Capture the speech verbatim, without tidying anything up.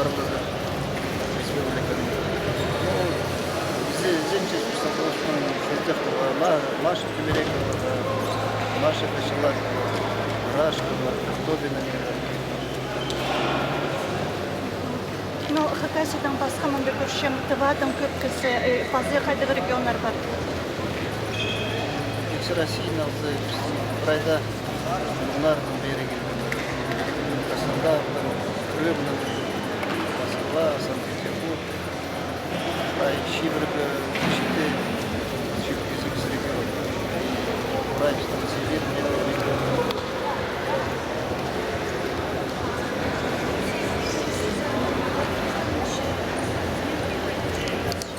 аралазып, республиканың. Ну, піс ізенчебіс, пістің хулустың сілтех полған Ма-, Маша Тимирекова, Маша Кочелакова, Рашкова, Тохтобина. Ну, Хакасиядаң пасха мында кӧрчем, Тывадаң кӧп кізі, э, паза хайдағ регионнар пар? Икінҷі Россияның алза, пістің прайда муңнардаң пеер килген. Краснодардаң, Крымнаң, Москва, Санкт-Петербург. Ай, чибіргі